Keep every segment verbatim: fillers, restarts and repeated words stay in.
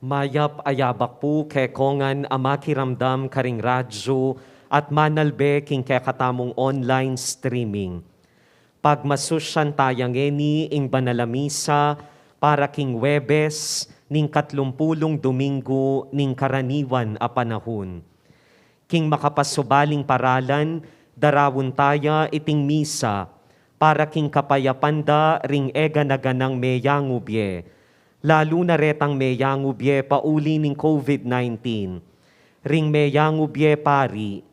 Mayap a yabak pu kekongan a makiramdam karing radyu at manalbe king kekatamung online streaming. Pagmasusyan taya ngeni ing banal a misa para king Huwebes ning katlumpulung Domingo ning karaniwan a panahun. King makapasubaling paralan, darawun taya iting misa para king kapayapan da ring e gana-ganang meyangu bie, lalu na retang meyangu bie pauli ning COVID nineteen, ring meyangu bie pari,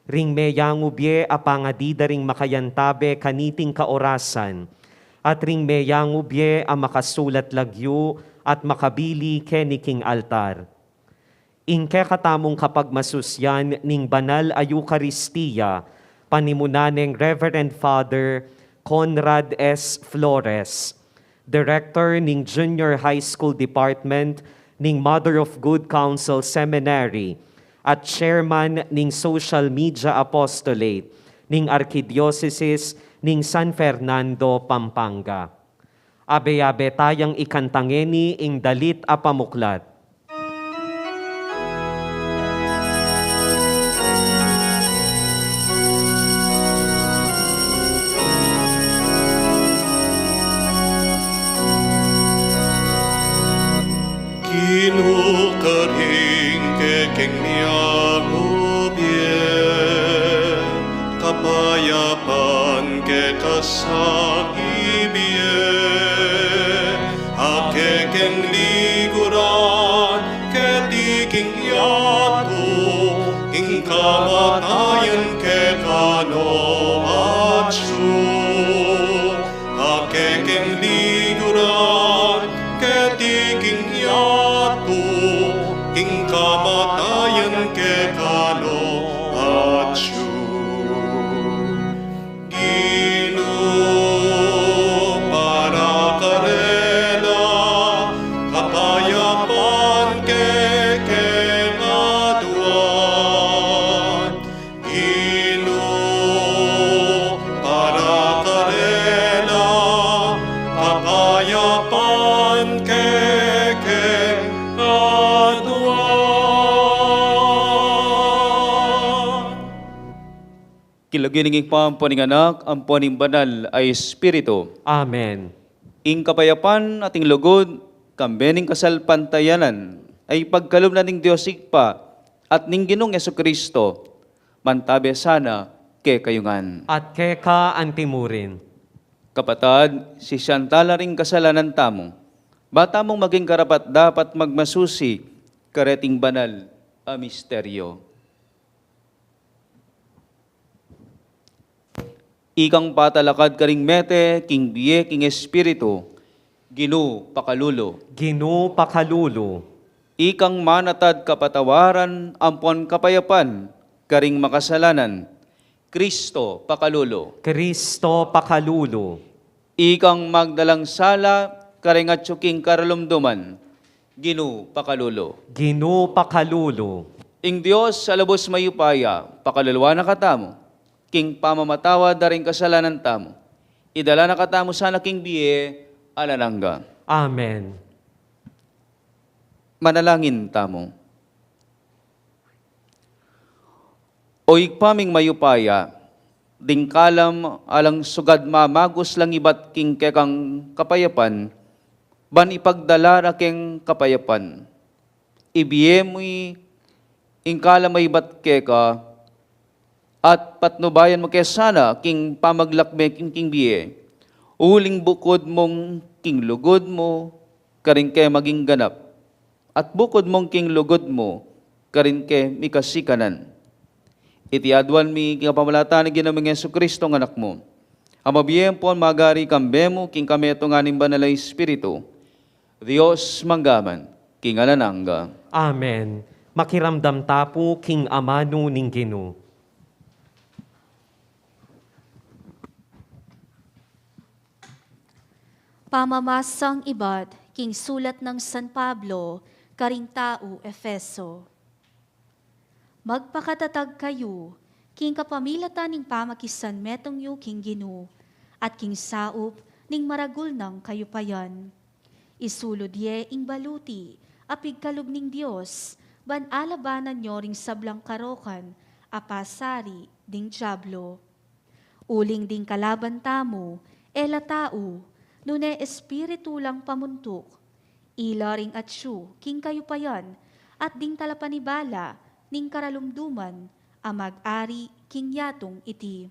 ring meyangu bie a pangadi da ring makayantabe kaniting kaorasan, at ring meyangu bie a makasulat lagyu at makabili keni king altar. Ing kekatamung kapagmasusyan ning banal a Eukaristia, panimunan neng Reverend Father Conrad S. Flores, Director ning Junior High School Department ning Mother of Good Counsel Seminary at Chairman ning Social Media Apostolate ning Arkidiosesis ning San Fernando, Pampanga. Abe-abe tayang ikanta ngeni ing dalit a pamuklat. Ginu, karing kekeng meyangu bie, kapayapan keka sang ibie, a kekeng liguran keti king yatu, ing kamatayan keka no atyu. A kekeng liguran keti king yatu, ing kamatayan keka no atyu. Ginu, para karela, kapayapan kekeng aduan. Ginu, para karela, kapayapan kekeng aduan. King lagyu ning Ibpa, ampo ning Anak, ampo ning Banal a Espiritu. Amen. Ing kapayapan at ing lugud, kambe ning kasalpantayanan, a ipagkalub na ning Dios Ibpa at ning Ginung Jesucristo, mantabe sana kekayu ngan. At keka antimurin. Kapatad, sisian tala ring kasalanan tamu, ba tamung maging karapat-dapat magmasusi kareting banal a misteryo. Ikang patalakad karing mete king bie king Espiritu, Ginu, pakalulu. Ginu, pakalulu. Ikang manatad kapatawaran ampon kapayapan karing makasalanan, Kristo, pakalulu. Kristo, pakalulu. Ikang magdalang sala karing atyu king karalumduman, Ginu, pakalulu. Ginu, pakalulu. Ing Dios a lubus mayupaya, pakaluluan na katamu king pamamatawad da ring kasalanan tamu. Idala na katamu sana king bie alang angga. Amen. Manalangin tamu. O Ibpa ming mayupaya, ding kalam alang sugad mamagus lang ibat king kekang kapayapan, ban ipagdala ra keng kapayapan. Ibie mu ing kalam a ibat keka, at patnubayan mu ke sana king pamaglakbe king, king bie. Uling bukud mung king lugud mu karing ke maging ganap, at bukud mung king lugud mu karing ke mikasikanan. Iti aduan mi king kapamilatan ning Ginu ming Jesucristo, ing Anak mu, a mabie ampon magari kambe mu king kametungan ning Banal a Espiritu, Dios mangga man king alang angga. Amen. Makiramdam ta pu king amanu ning Ginu. Pamamasang ibat king sulat nang San Pablo karing tau Efeso. Magpakatatag kayu king kapamilatan ning pamakisanmetung yu king Ginu at king saup ning maragul nang kayupayan. Isulud ye ing baluti a pigkalub ning Dios, ban alabanan yu ring sablang karokan a pasari ding diablo. Uling ding kalaban tamu, e la tau, nune espiritu lang pamuntuk. Ila ring atyu king kayupayan at ding talapanibala ning karalumduman a mag-ari king yatung iti.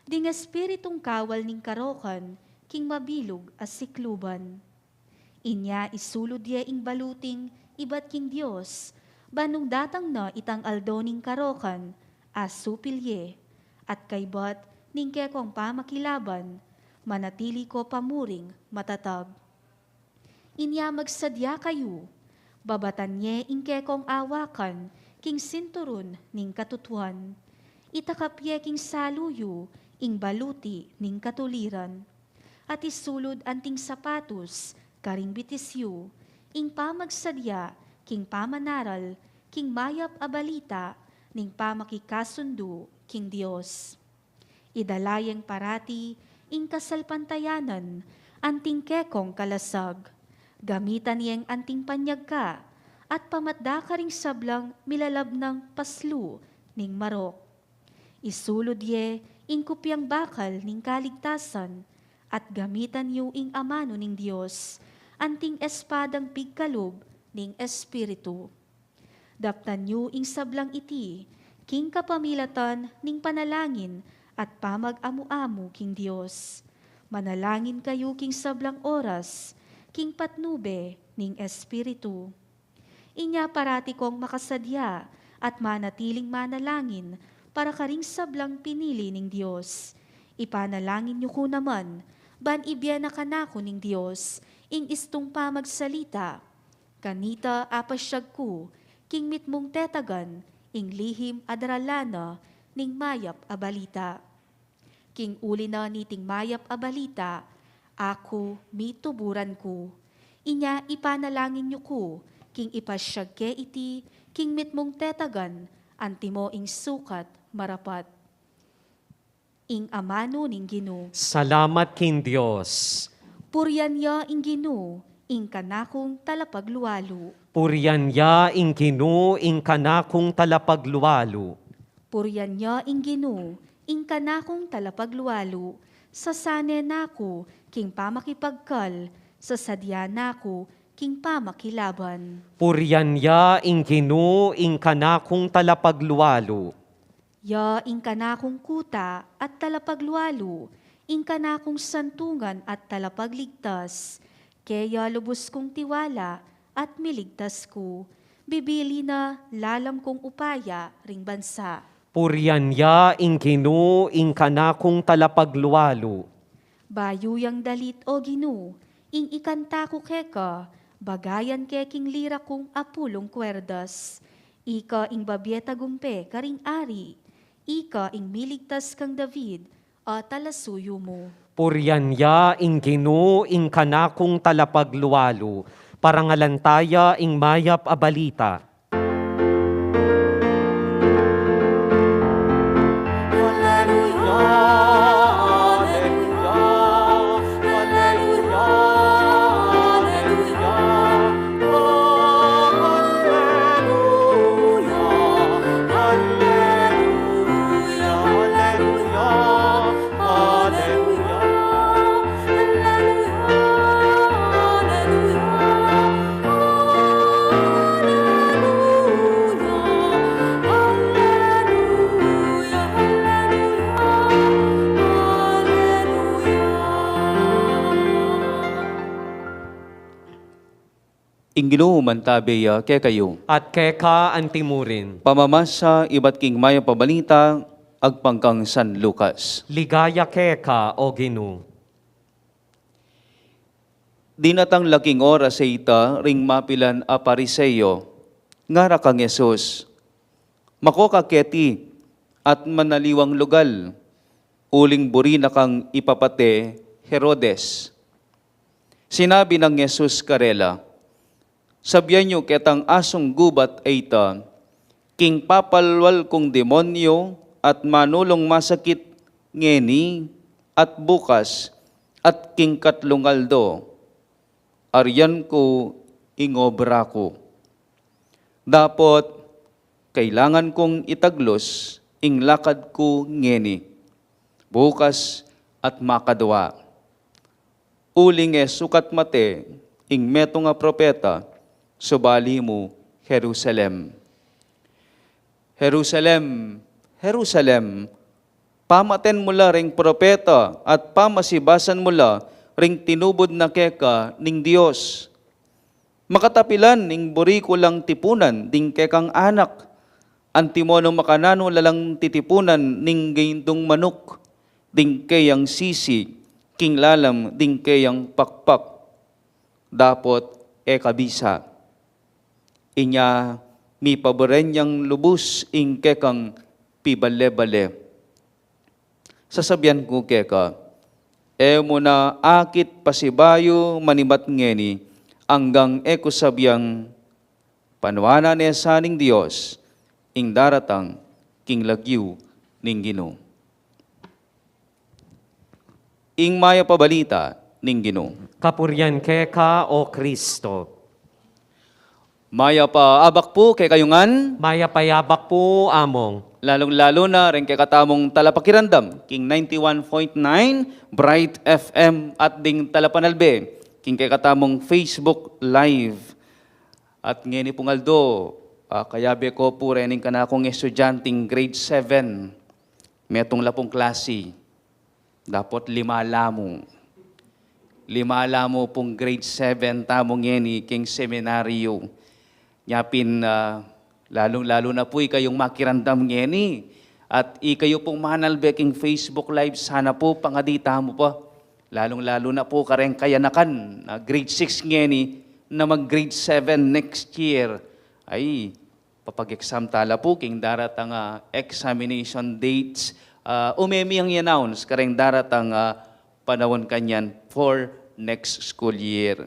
Ding espiritung kawal ning karokan king mabilug a sikluban. Inya isulud ye ing baluting ibat king Dios, ban nung datang na itang aldo ning karokan, asupil ye, at kaybat ning kekong pamakilaban, manatili ko pa muring matatag. Inya magsadya kayu, babatan ye ing kekong awakan king sinturun ning katutuan. Itakap ye king salu yu ing baluti ning katuliran. At isulud anting sapatus karing bitis yu, ing pamagsadya king pamanaral king mayap a balita ning pamakikasundu king Dios. Idala yeng parati ing kasalpantayanan anting kekong kalasag. Gamitan yeng anting panyagka at pamatda karing sablang milalabnang paslu ning marok. Isulud ye ing kupyang bakal ning kaligtasan, at gamitan yu ing amanu ning Dios, anting espadang pigkalub ning Espiritu. Daptan yu ing sablang iti king kapamilatan ning panalangin at pamag-amu-amu king Dios. Manalangin kayu king sablang oras king patnube ning Espiritu. Inya parati kong makasadya at manatiling manalangin para karing sablang pinili ning Dios. Ipanalangin yu ku naman, ban ibie na kanaku ning Dios ing istung pamagsalita. Kanita apasyag ku king mitmung tetagan ing lihim a daralan na ning mayap a balita. King uli na niting mayap a balita, aku mituburan ku. Inya ipanalangin yu ku king ipasyag ke iti king mitmung tetagan, antimo ing sukat marapat. Ing amanu ning Ginu. Salamat king Dios. Purian ya ing Ginu, ing kanakung talapaglualu. Purian ya ing Ginu, ing kanakung talapaglualu. Purian ya ing Ginu, ing kanakung talapaglualu. Sasane na ku king pamakipagkal, sasadya na ku king pamakilaban. Purian ya ing Ginu, ing kanakung talapaglualu. Ya ing kanakung kuta at talapaglualu, ing kanakung santungan at talapagligtas. Keya lubus kung tiwala at miligtas ku. Bibili na lalam kung upaya ring bansa. Purian ya ing Ginu, ing kanakung talapaglualu. Bayu yang dalit, O Ginu, ing ikanta ku keka, bagayan ke king lira kung apulung kwerdas. Ika ing babie tagumpe karing ari, ika ing miligtas kang David a talasuyu mu. Purian ya ing Ginu, ing kanakung talapaglualu. Parangalan taya ing mayap a balita. Ing Ginu mantabe ya kekayu. At keka anti mu rin. Pamamasa ibat king mayap a balita agpang kang San Lucas. Ligaya keka, O Ginu. Dinatang la king oras a ita ring mapilan a Pariseo. Ngara kang Jesus, "Mako ka keti at manaliwang lugal, uling buri na kang ipapate Herodes." Sinabi nang Jesus karela, "Sabian yu ketang asung gubat a ita, king papalwal kung demonyo at manulung masakit ngeni at bukas at king katlung aldo, arian ku ing obra ku. Dapot kailangan kung itaglus ing lakad ku ngeni, bukas at makadua. Uling e sukat mate ing metung a propeta, subali mu Jerusalem. Jerusalem, Jerusalem, pamaten mu la ring propeta at pamasibasan mu la ring tinubud na keka ning Dios. Makatapilan ing buri ku lang tipunan ding kekang anak, antimo nung makananu la lang titipunan ning gindung manuk ding keyang sisi king lalam ding keyang pakpak. Dapot e ka bisa. Inya mipaburen yang lubus ing kekang pibale-bale. Sasabian ku keka, e mu na akit pasibayu manibat ngeni, anggang e ku sabiang panuanan ne sa ning Dios ing daratang king lagyu ning Ginu. Ing mayap a balita ning Ginu. Kapurian keka, O Kristo. Mayap a abak pu kekayu ngan. Mayap a abak pu, Among. Lalung-lalu na ring kekatamung talapakiramdam king ninety-one point nine Bright F M at ding talapanalbe king kekatamung Facebook Live. At ngeni pung aldo, ah, kayabe ko pu rening kanakung estudyanteng grade seven, metung la pung klasi. Dapot lima la mu. Lima la mu pung grade seven tamu ngeni king seminaryu. Nya pin, ah, lalung-lalu na pu ikayung makiramdam ngeni. At ikayu pung manalbe king Facebook Live, sana pu pangadi tamu pa. Lalung-lalu na pu kareng kayanakan, ah, grade six ngeni, na mag grade seven next year. Ay, papag-exam tala pu king daratang, ah, examination dates, ah, ume mi yang i-announce kareng daratang, ah, panaun kanyan for next school year.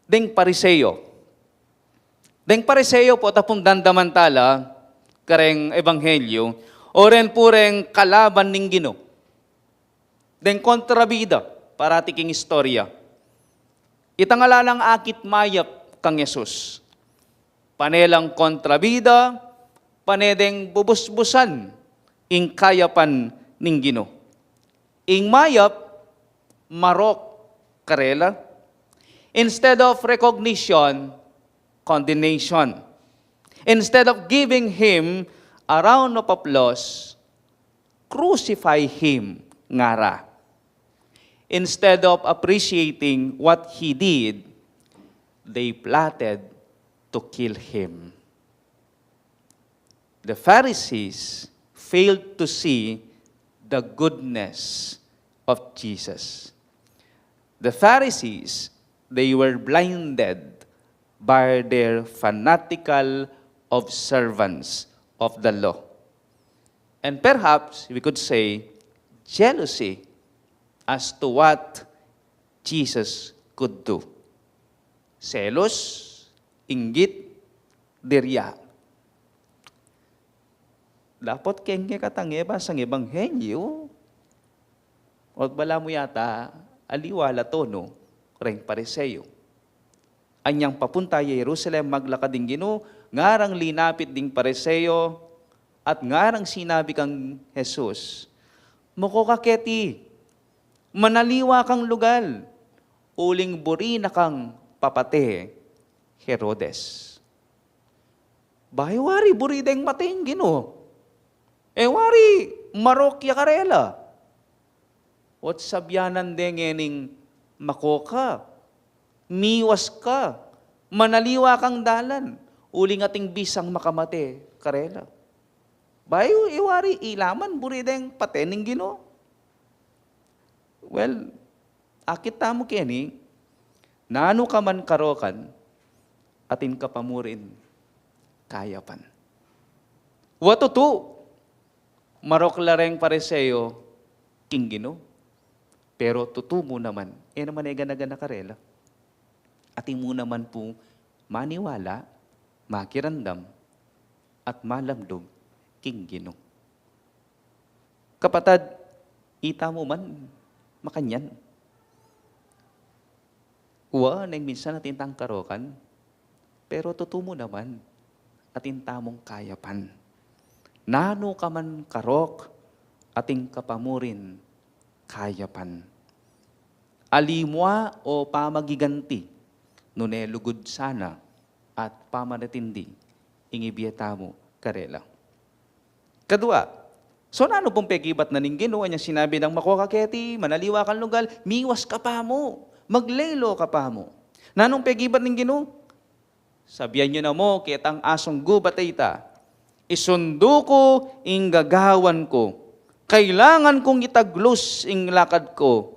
Deng Pariseo. Deng Pariseo pu, ta pung dandaman tala kareng ebanghelyu, o ren pu reng kalaban ning Ginu. Deng kontrabida, parati king istorya. Itang ala lang akit mayap kang Jesus. Pane lang kontrabida, pane deng bubusbusan ing kayapan ning Ginu. Ing mayap, marok karela. Instead of recognition, condemnation. Instead of giving him a round of applause, "Crucify him," ngara. Instead of appreciating what he did, they plotted to kill him. The Pharisees failed to see the goodness of Jesus. The Pharisees, they were blinded by their fanatical observance of the law. And perhaps we could say jealousy as to what Jesus could do. Selos, inggit, derya. Dapot keng kekatang ebasang ebanghelyu, o balamu yata aliwa la tonu reng Pariseo. Anyang papunta ya Jerusalem maglakad ing Ginu, ngarang linapit ding Pariseo at ngarang sinabi kang Jesus, "Makoka keti, manaliwa kang lugal, uling buri na kang papate Herodes." Bayu wari buri deng mate ing Ginu. E wari marok ya karela. Ot sabyanan de ngening, "Makoka, miwas ka, manaliwa kang dalan, uling ating bisang makamate karela." Bayu e wari ilaman buri deng pate ning Ginu. Well, akit tamu keni, nanu ka man karokan, atin ka pa murin kayapan. Wa tutu, marok la reng Pariseo king Ginu. Pero tutu mu naman, e naman e gana-gana karela. Atin mu naman pung maniwala, makiramdam, at malamdug king Ginu. Kapatad, ita mu man makanyan. Wa, neng minsan atin tang karokan, pero tutu mu naman, atin tamung kayapan. Nanu ka man karok, atin ka pa mu rin kayapan. Ali mu o pamagiganti, nune lugud sana at pamanatindi ing ibie tamu karela. Kadua, so nanu pung pegibat na ning Ginu, anya sinabi nang makoka keti, manaliwa kang lugal, miwas ka pa mu, maglelo ka pa mu. Nanung pegibat ning Ginu? Sabian yu na mu ketang asung gubat a ita, isundu ku ing gagawan ku. Kailangan kung itaglus ing lakad ku.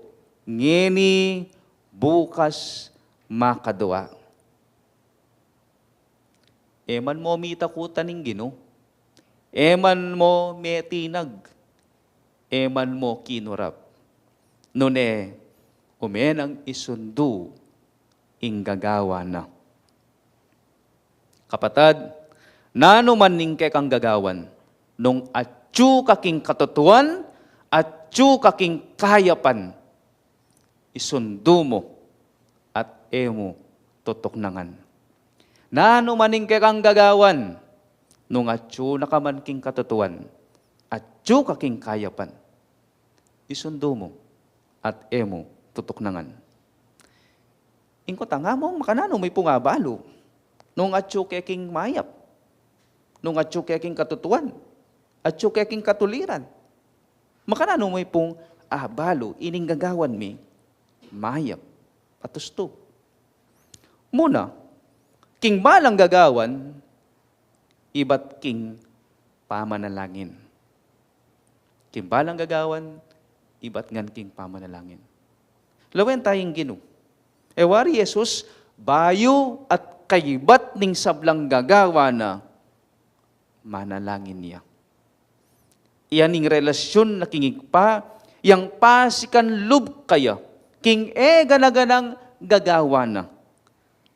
Ngeni, bukas, makadua. E man mu mitakutan ing Ginu. E man mu metinag. E man mu kinurap. Nune, ume nang isundu ing gagawan na. Kapatad, nanu man ing kekang gagawan, nung atyu ka king katutuan, atyu ka king kayapan, isundu mu at e mu tutuknangan. Nanu man ing kekang gagawan, nung atyu na ka man king katutuan, atyu ka king kayapan, isundu mu at e mu tutuknangan. Ing kutang, makananu mu ipung abalu nung atyu ke king mayap, nung atyu ke king katutuan, atyu ke king katuliran? Makananu mu ipung abalu ining gagawan mi mayap at ustu? Muna, king balang gagawan, ibat king pamanalangin. King balang gagawan, ibat ngan king pamanalangin. Lawen taya ing Ginu. E wari Jesus, bayu at kaibat ning sablang gagawan na, manalangin ya. Iyan ing relasyun na king Ibpa, yang pasikan lub kaya king e gana-ganang gagawan na.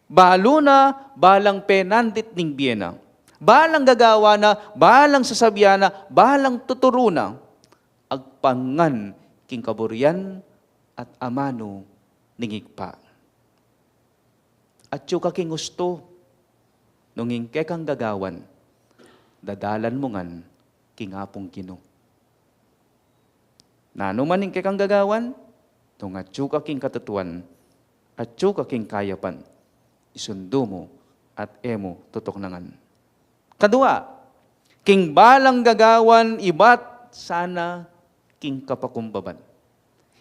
Balu na balang penandit ning bie na. Balang gagawan na, balang sasabian na, balang tuturun na, agpang ngan king kaburian at amanu ning Ibpa. Atyu ka king ustu, nung ing kekang gagawan, dadalan mu ngan king Apung Ginu. Nanu man ing kekang gagawan, nung atyu ka king katutuan, atyu ka king kayapan, isundu mu at e mu tutuknangan. Kadua, king balang gagawan ibat sana king kapakumbaban.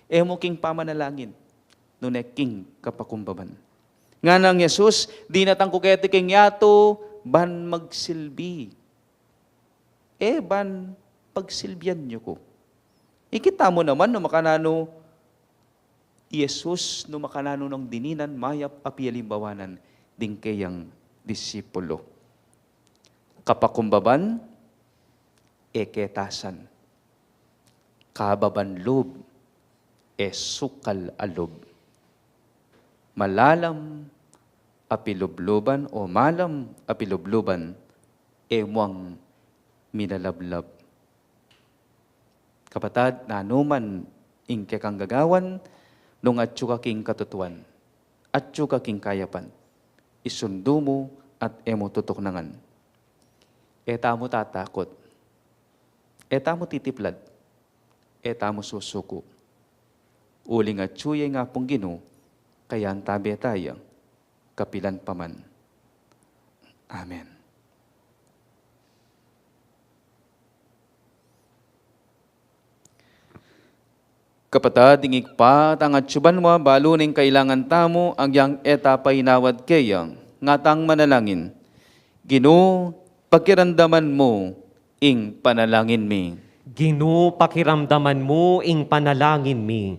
E mu king pamanalangin, nune king kapakumbaban. Ngana nang Jesus, dinatang ku keti king yatu ban magsilbi. E ban pagsilbian yu ku. Ikit tamu naman nung makananu i Jesus, nung makananu nang dininan mayap a pialimbawanan ding keyang disipulu. Kapakumbaban, e ketasan. Kababan lub, e sukal a lub. Malalam a pilubluban o malam a pilubluban, e muang minalablab. Kapatad, nanu man ing kekang gagawan, nung atyu ka king katutuan, atyu ka king kayapan, isundu mu at e mu tutuknangan. E tamu tatakut, e tamu titiplad, e tamu susuku. Uling atyu ya ing Apung Ginu, kayantabe taya, kapilan pa man. Amen. Kapatad, ing Ibpa tang atsu banua, balu ne ing kailangan tamu, agyang e ta painawad keya, nga tang manalangin. Ginu, pakiramdaman mu ing panalangin mi. Ginu, pakiramdaman mu ing panalangin mi.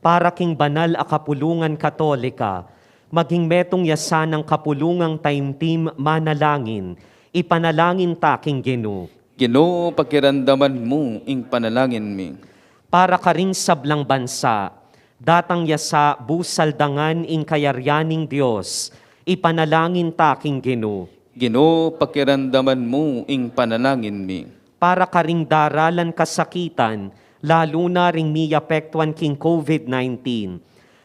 Para king banal a kapulungan Katolika, maging metung ya sanang kapulungang taimtim manalangin, ipanalangin ta king Ginu. Ginu, pakiramdaman mu ing panalangin mi. Para karing sablang bansa, datang ya sa busaldangan ing kayarian ning Dios, ipanalangin ta king Ginu. Ginu, pakiramdaman mu ing panalangin mi. Para karing daralan kasakitan, lalu na ring miapektuan king COVID nineteen,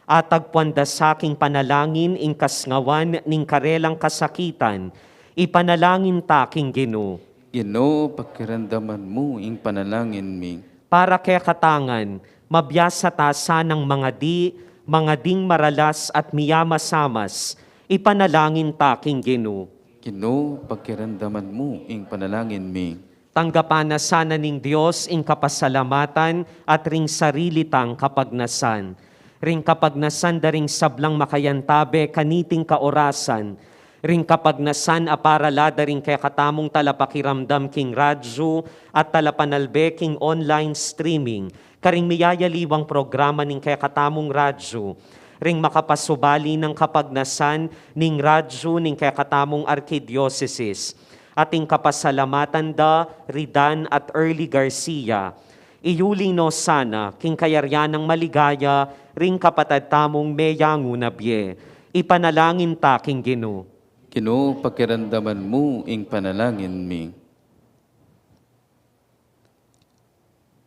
Atagpuan da sa king panalangin ing kasngawan ning karelang kasakitan, ipanalangin ta king Ginu. Ginu, pakiramdaman mu ing panalangin mi. Para kekatang ngan, mabiasa ta sanang mangadi, mangading maralas at miyamasamas, ipanalangin ta king Ginu. Ginu, pakiramdaman mu ing panalangin mi. Tanggapan na sana ning Dios ing kapasalamatan at ring sarili tang kapagnasan. Ring kapagnasan da ring sablang makayantabe kaniting kaorasan. Ring kapagnasan a para la da ring kekatamung talapakiramdam king radyu at talapanalbe king online streaming, karing miyayaliwang programa ning kekatamung radyu. Ring makapasubali nang kapagnasan ning radyu ning kekatamung arkidiosesis. At ing kapasalamatan da ri Dan at Early Garcia. Iyuli no sana king kayarian nang maligaya ring kapatad tamung meyangu na bie. Ipanalangin ta king Ginu. Ginu, pakiramdaman mu ing panalangin mi.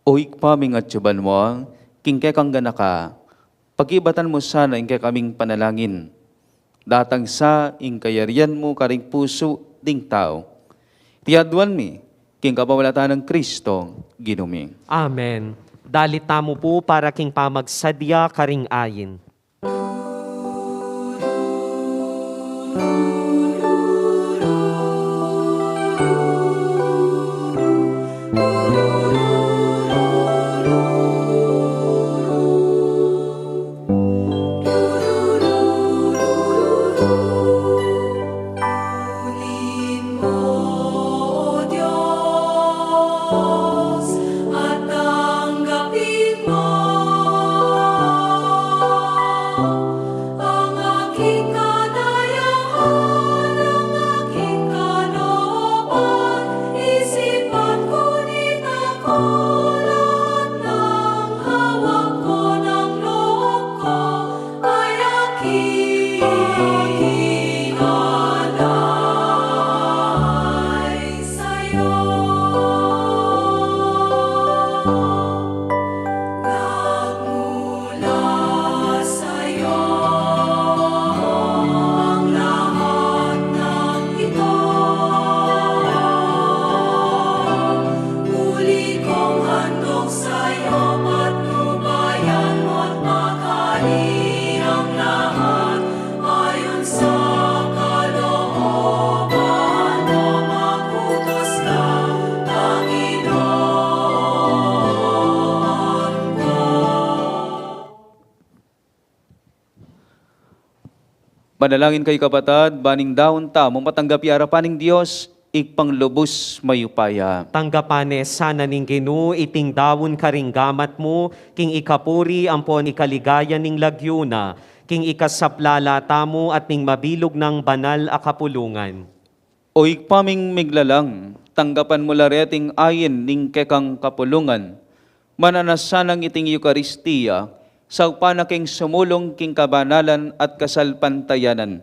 O Ibpa ming atsu banua, king kekang ganaka, pakibatan mu sana ing kekaming panalangin. Datang sa ing kayarian mu karing pusu ding tau. Iti aduan mi, king kapamilatan nang Kristo, Ginu mi. Amen. Dalit tamu pu para king pamagsadya karing ayin. Kunin mo, O Diyos, at tanggapin mo ang aking kadahilanan, ang aking kalooban, isipan, kunin ako, lahat ng hawak ko, ng loob ko, ay aking ialay sa'yo. Nagmula sa'yo ang lahat ng ito. Muli kong handog sa'yo, patnubayan mo't pakali ang lahat. Ayon sa kalooban mo, magutos ka, Panginoon ko. Manalangin kayu, kapatad, ban ing daun tamu matanggap ya arapan ning Dios, Ibpang lubus mayupaya. Tanggapan ne sana ning Ginu iting daun karing gamat mu, king ikapuri ampon ikaligaya ning lagyu na, king ikasaplala tamu at ning mabilug nang banal a kapulungan. O Ibpa ming miglalang, tanggapan mu la reting ain ning kekang kapulungan, mananu na sanang iting Eukaristia, saupan na king sumulung king kabanalan at kasalpantayanan.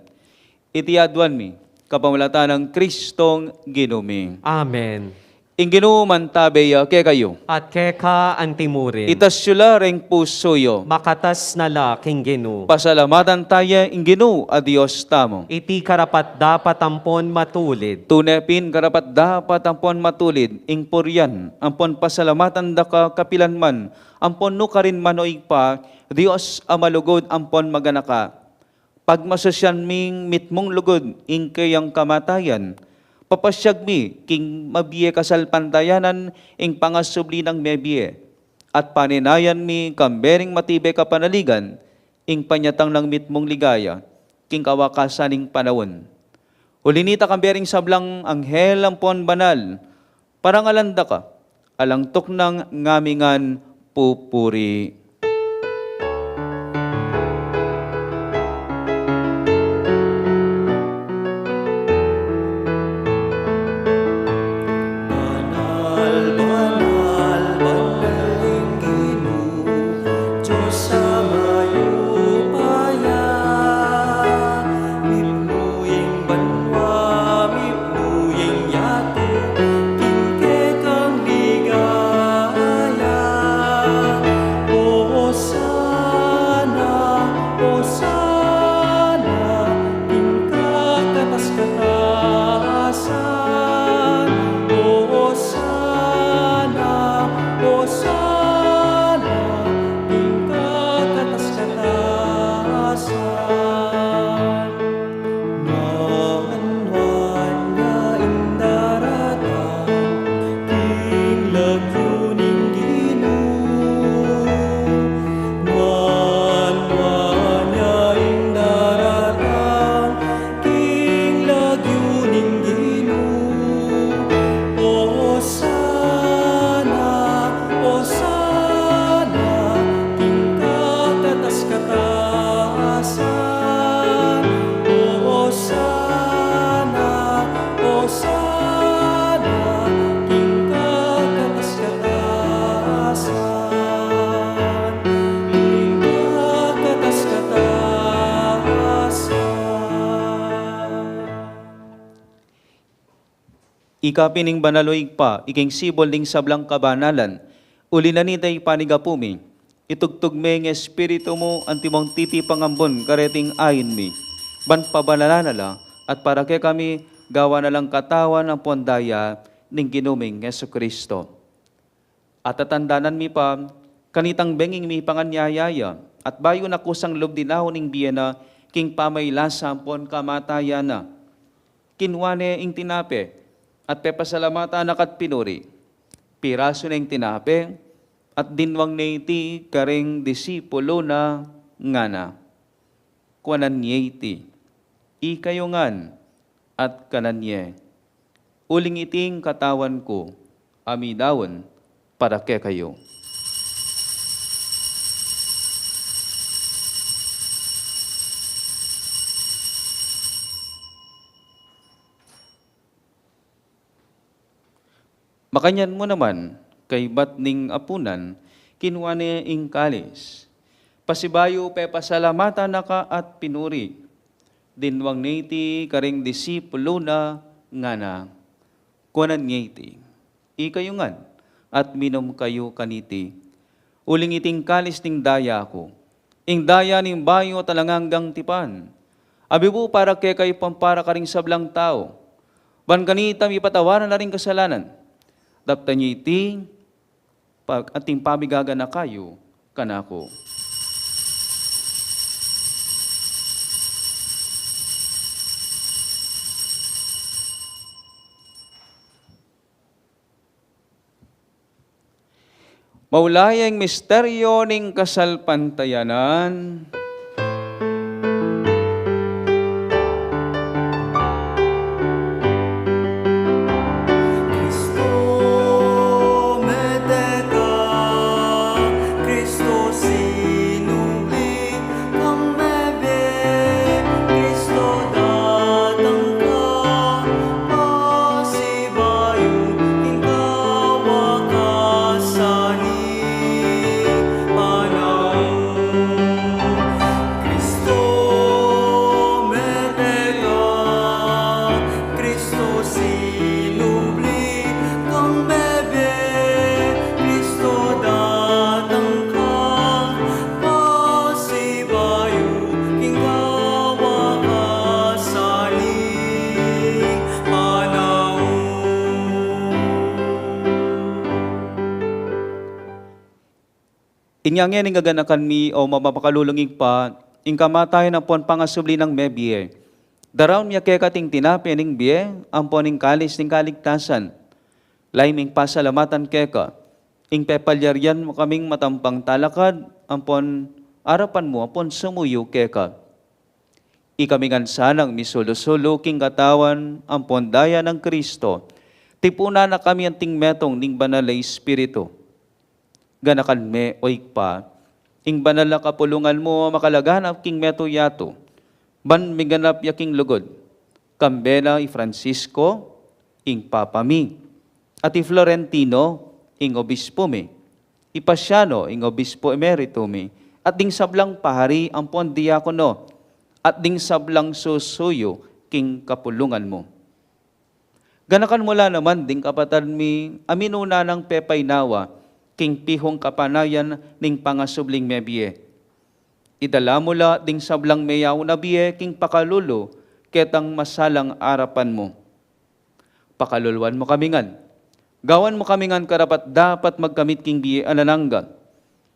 Iti aduan mi, kapamilatan nang Kristong Ginu mi. Amen. Ing Ginu mantabe ya kekayu. At keka antimurin. Itas yu la ring pusu yu. Makatas na la king Ginu. Pasalamatan taya ing Ginu a Dios tamu. Iti karapat-dapat ampon matulid. Tune pin karapat-dapat ampon matulid, ing purian ampon pasalamatan da ka kapilan man, ampon nukarin man, O Ibpa, Dios a malugud ampon maganaka. Pagmasusyan ming mitmung lugud ing keyang kamatayan, papasyag mi king mabie kasalpantayanan ing pangasubli nang mebie, at paninayan mi kambe ring matibe kapanaligan ing panyatang nang mitmung ligaya king kawakasan ning panaun. Uli nita, kambe ring sablang anghel ampon banal, parangalan da ka, alang tuknang ngamingan pupuri. Banal, banal, banal ing Ginu, Dios a mayupaya, mipnu ing banua, mipnu ing yatu, king kekang ligaya. O Ika pin ing banal, o Ibpa, ika ing sibul ning sablang kabanalan. Uli na nita, ipanyawad mu pu mi, itugtug me ing Espiritu mu antimong titipan ambun kareting ain mi, ban pabanalan na la at para kekami gawan na lang katawan ampon daya ning Ginu ming Jesucristo. At tatandanan mi pa, kanitang benging mipanganyaya ya, at bayu na kusang lub dinaun ing bie na king pamailasa ampon kamatayan na, kinua ne ing tinape, at pepasalamatan na ka at pinuri. Pirasu ne ing tinape, at dinwang ne iti karing disipulu na, ngana: Kuanan ye iti, ikayu ngan, at kanan ye, uling iti ing katawan ku, a midaun para kekayu. Makanyan mu naman, kaybat ning apunan, kinua ne ing kalis. Pasibayu pepasalamatan na ka at pinuri. Dinwang ne iti karing disipulu na, ngana: Kuanan ye iti, ikayu ngan, at minum kayu kaniti, uling iti ing kalis ning daya ku, ing daya ning bayu at alang anggang tipan, a mibu para kekayu ampon para karing sablang tau, ban kanita mipatawaran la ring kasalanan. Daptan ye iti pag-, anting pamigaganaka yu kanaku. Maulayi ing misteryo ning kasalpantayanan. Kristo, mete ka, Kristo, sinubli kang mebie, Kristo, datang ka, pasibayu king kawakasan ning panaun. Kristo, mete ka, Kristo, sinubli kang mebie, Kristo, datang ka, pasibayu king kawakasan ning panaun. Inya ngeni, gaganakan mi, o mamapakalulung Ibpa, ing kamatayan ampon pangasubli nang mebie, daraun mi keka iting tinape ning bie ampon ing kalis ning kaligtasan. Lalu ming pasalamatan keka ing pepalyarian mu kaming matampang talakad ampon arapan mu ampon sumuyu keka. Ikami ngan sanang misulu-sulu king katawan ampon daya nang Kristo, tipunan na kami anting metung ning Banal a Espiritu. Ganakan me, o Ibpa, ing banal a kapulungan mu a makalaganap king metung yatu, ban miganap ya king lugud, kambe na i Francisco, ing Papa mi, at i Florentino, ing Obispo mi, i Pasiano, ing Obispo Emerito mi, at ding sablang pari ampon diakono, at ding sablang susuyu king kapulungan mu. Ganakan mu la naman ding kapatad mi a minuna nang pepaynawa king pihung kapanayan ning pangasubling mebie. Idala mu la ding sablang meyaun a bie king pakalulu ketang masalang arapan mu. Pakaluluan mu kami ngan. Gawan mu kami ngan karapat-dapat magkamit king bie alang angga,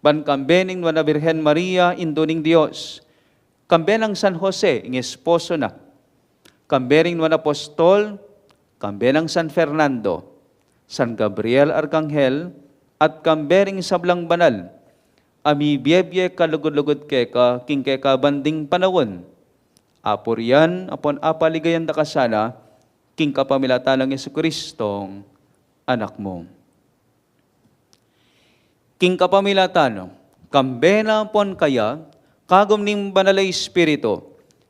ban kambe ning Nuan a Birhen Maria, Indu ning Dios, kambe nang San Jose, ing esposo na, kambe ring Nuan a Apostol, kambe nang San Fernando, San Gabriel Arkanghel, at kambe ring sablang banal a mibie-bie kalugud-lugud keka king kekaban ding panaun. Apurian ampon apaligayan da ka sana king kapamilatan nang Jesucristong Anak mu. King kapamilatan na, kambe na ampon kaya, kagum ning Banal a Espiritu,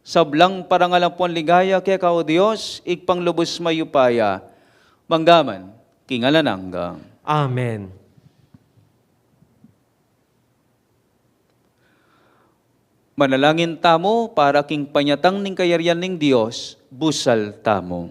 sablang parangal ampon ligaya keka, o Dios, Ibpang lubus mayupaya, mangga man king alang angga. Amen. Manalangin tamu para king panyatang ning kayarian ning Dios, busal tamu.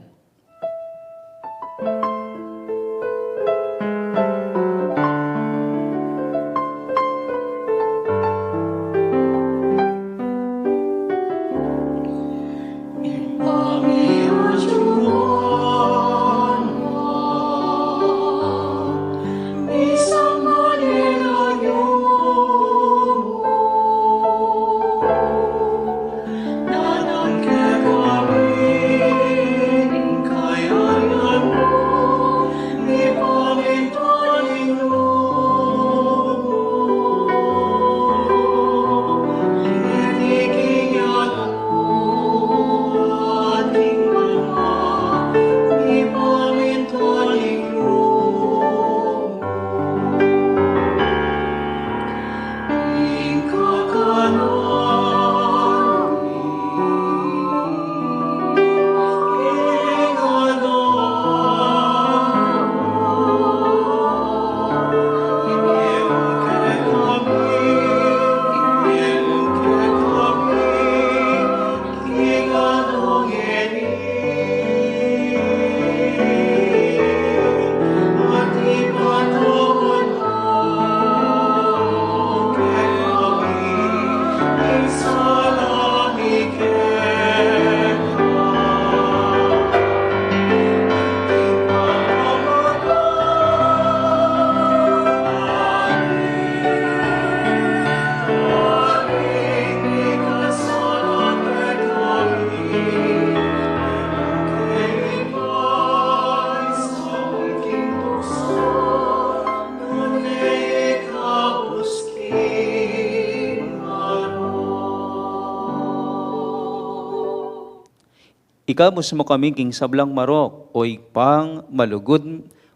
Ikabus mu kami king sablang marok, o Ibpang malugud,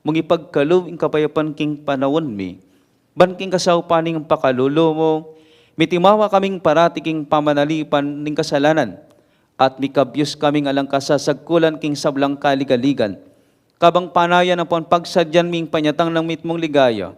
mung ipagkalub ing kapayapan king panaun mi. Ban king kasaupan ning pakalulu mu, mitimawa kaming parati king pamanalipan ning kasalanan, at mikabyus kaming alang kasasagkulan king sablang kaligaligan. Kabang panayan ampon pagsadyan mi ing panyatang nang mitmung ligaya,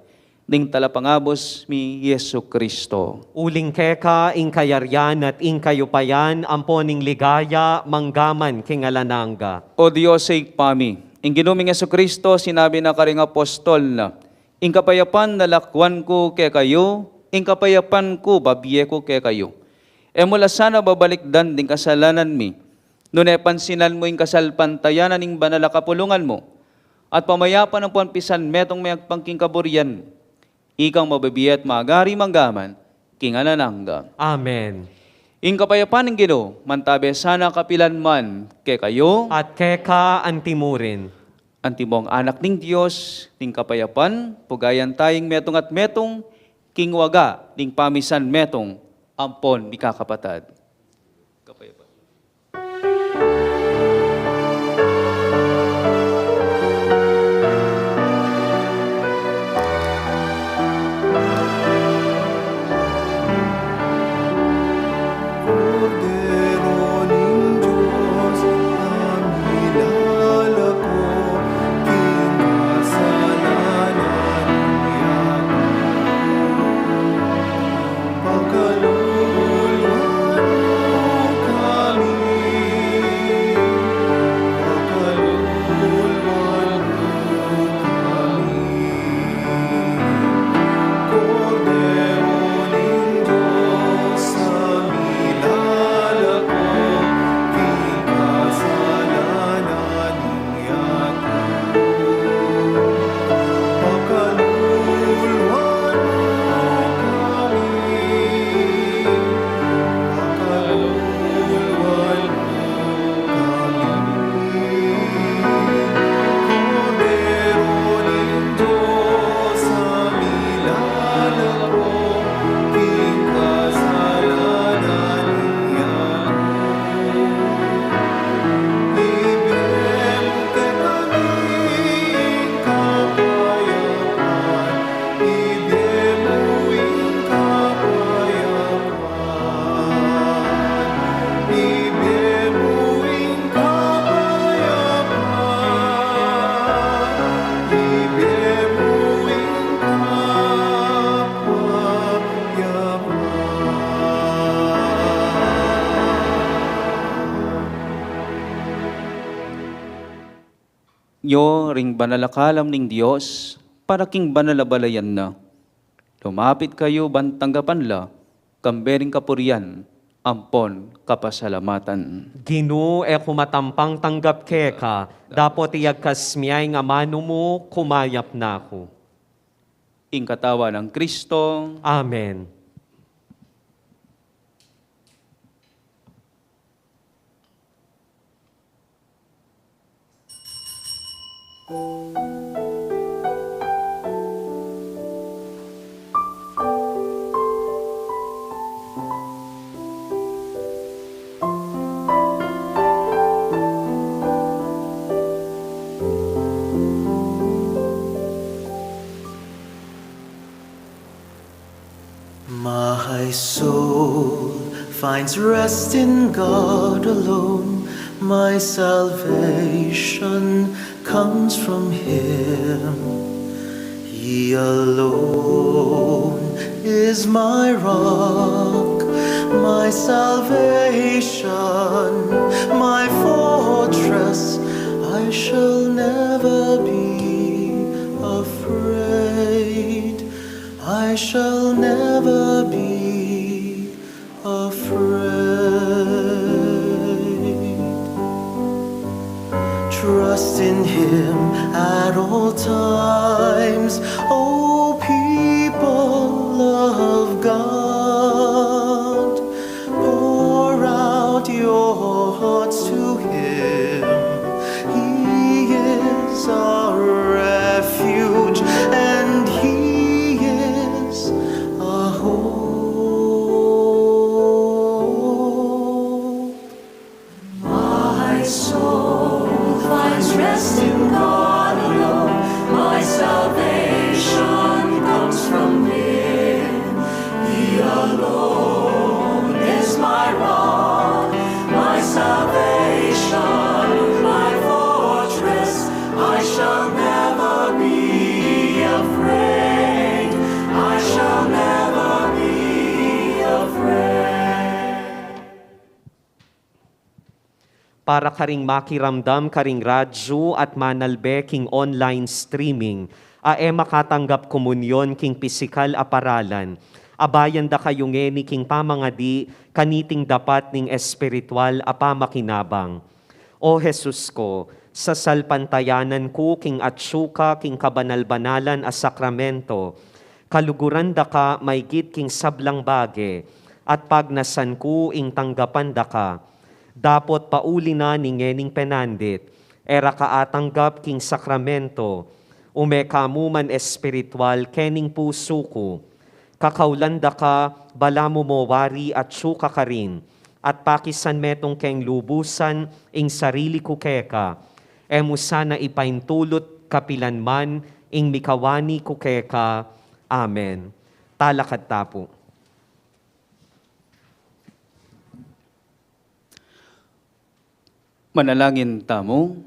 ning Talapangabus mi Jesu Cristo. Uling keka ing kayarian at ing kayupayan ampon ing ligaya manggaman king alang angga. O Dios, Ibpa mi, ing Ginu ming Jesu Cristo, sinabi na karing apostol na, "Ing kapayapan lakwan ku kekayu, ing kapayapan ku babie ku kekayu." E mu la sana babalikdan ding kasalanan mi, nune pansinan mu ing kasalpantayanan ning banal a kapulungan mu, at pamayapan ampon pisan metung meyagpang king kaburian mu. Ikang mabibie at magari manggaman king alang angga. Amen. Ing kapayapan ning Ginu mantabe sana kapilan man kekayu. At keka antimurin. Antimong anak ning Dios, ning kapayapan, pugayan taya ing metung at metung, king waga ning pamisan metung, ampon mikakapatad. Kapayapan. Kordero ning Dios, a milalako king kasalanan ning yatu. Pakaluluan mu kami, pakaluluan mu kami. Kordero ning Dios, a milalako king kasalanan ning yatu. Pakaluluan mu kami, pakaluluan mu kami. Kordero ning Dios, a milalako king kasalanan ning yatu. Ibie mu kekami ing kapayapan, ibie mu ing kapayapan, ibie mu ing kapayapan, ibie mu ing kapayapan. Nyo ring banal a kalam ning Dios, para king banal a balayan na. Lumapit kayu ban tanggapan la, kambe ning kapurian ampon kapasalamatan. Ginu, e ku matampang tanggap keka, dapot iyagkas mi ya ing amanu mu, kumayap na ku. Ing katawan nang Kristo. Amen. My soul finds rest in God alone. My salvation comes from Him. He alone is my rock, my salvation, my fortress. I shall never be afraid. I shall never be afraid. Trust in Him at all times, O people of God. Pour out your hearts to Him. He is our refuge and He is our hope. My soul Para karing makiramdam karing radyu at manalbe king online streaming, a e makatanggap komunyon king pisikal a paralan, abayan da kayu ngeni king pamangadi kaniting dapat ning espiritual a pamakinabang. O Jesus ko, sasalpantayanan ku king atsu ka king kabanal-banalan a sakramento, kaluguran da ka maygit king sablang bage, at pagnasan ku ing tanggapan da ka. Dapot pauli na ning ngening penandit, e ra ka atanggap king sakramento, ume ka mu man espiritual kening pusu ku. Kakaulan da ka, balamu mo wari atsu ka karin, at pakisan metung keng lubusan ing sarili ku keka. E mu sana ipaintulut kapilan man ing mikawani ku keka. Amen. Talakad ta pu. Manalangin tamu.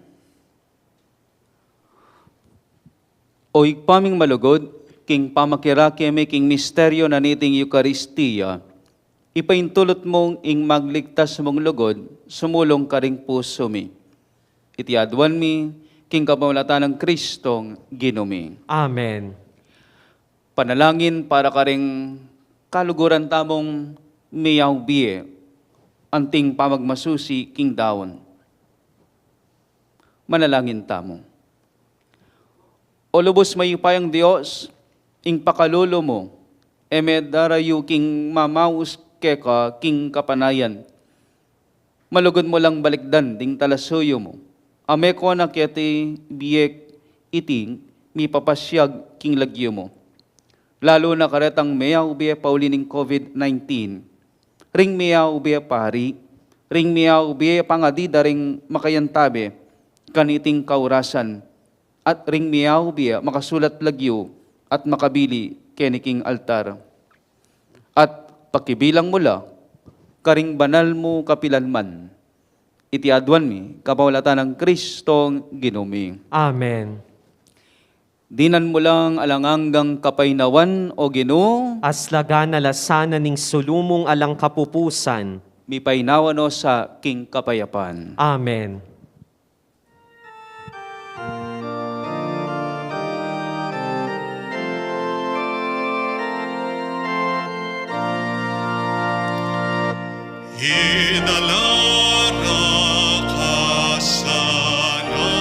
O Ibpa ming malugud, king pamakirake mi king misteryo na niting Eukaristia, ipaintulut mung ing magligtas mung lugud sumulung karing pusu mi. Iti aduan mi king kapamilatan nang Kristong Ginu mi. Amen. Panalangin para karing kaluguran tamung miyaubie anting pamagmasusi king daun. Manalangin tamu. O lubus mayupayang Dios, ing pakalulu mu e medarayu king mamaus keka king kapanayan. Malugud mu lang balikdan ding talasuyu mu a meko na keti biek iti mipapasiag king lagyu mu. Lalu na karetang miyaubie pauli ning COVID nineteen, ring miyaubie pari, ring miyaubie pangadi da ring makayantabe kaniting kaurasan, at ring miyaubie makasulat lagyu at makabili keni king altar. At pakibilang mu la karing banal mu kapilan man. Iti aduan mi kapamilatan nang Kristong Ginu mi. Amen. Dinan mu lang alang anggang kapaynawan, O Ginu. Aslagan na la sana ning sulu mung alang kapupusan. Mipaynawa no sa king kapayapan. Amen. Idala ra ka sana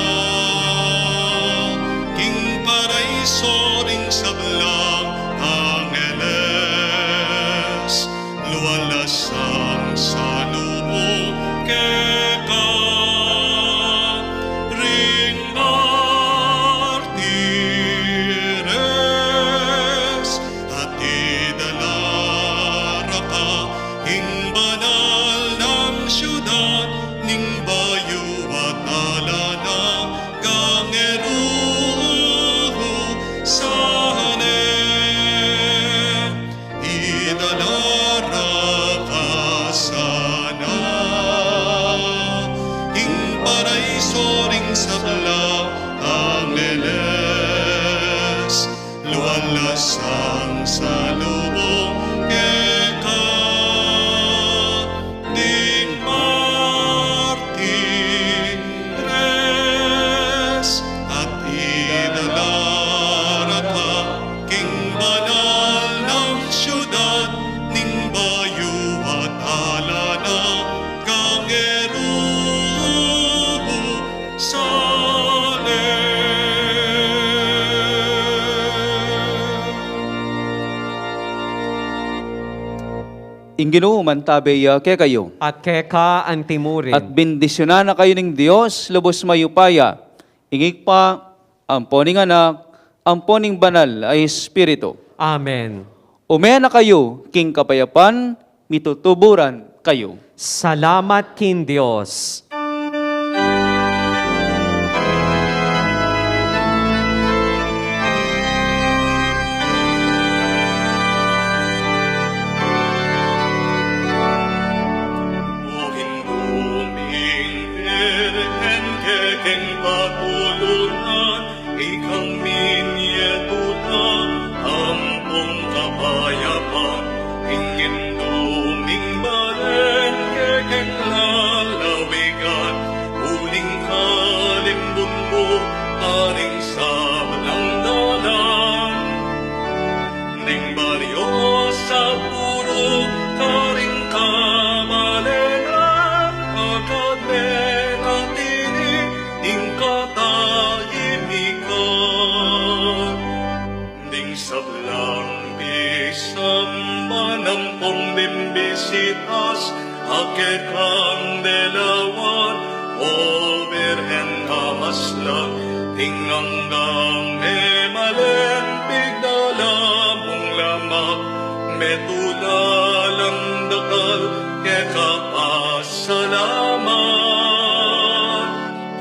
king paraiso ring sablang angeles, lualas ang salubung keka ring martires, at idala ra ka king banal nang syudad ning bayu at ala na kang Jerusalem. Idala ra ka sana king paraiso ring sablang angeles, lualas ang salubung keka ding martires, at idala ra ka king banal nang syudad ning bayu at ala na kang Jerusalem. Ing Ginu mantabe ya kekayu. At keka antimurin. At bendisyunan na kayu ning Dios lubus mayupaya, ing Ibpa, ampo ning Anak, ampo ning Banal a Espiritu. Amen. Ume na kayu king kapayapan, mitutuburan kayu. Salamat king Dios. O Indu ming Birhen, kekeng patulunan, ikang minyetutan ampong kapayapan, ing Indu ming balen kekeng lalawig Kekang delawan, O Birhen a maslang, ing anggang e maleng pigdala mung lamak, metula lang dakal keka pasalamat.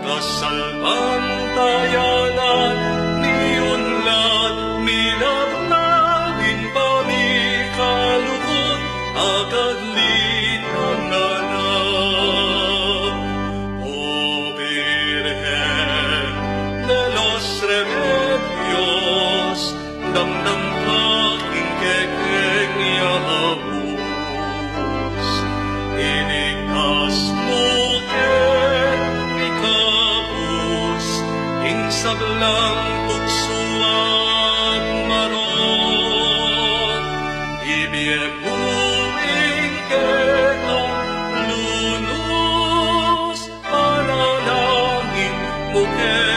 Kasalpantayanan, miunlad, milaglag ing pamikalugud, agad linangan na. O Birhen de los Remedios, damdam ka king kekeng yaus. Iligtas mu ke, ikabus ing sablang tuksu at marok. Ibie mu ing kekang lunus, panalangin mu ke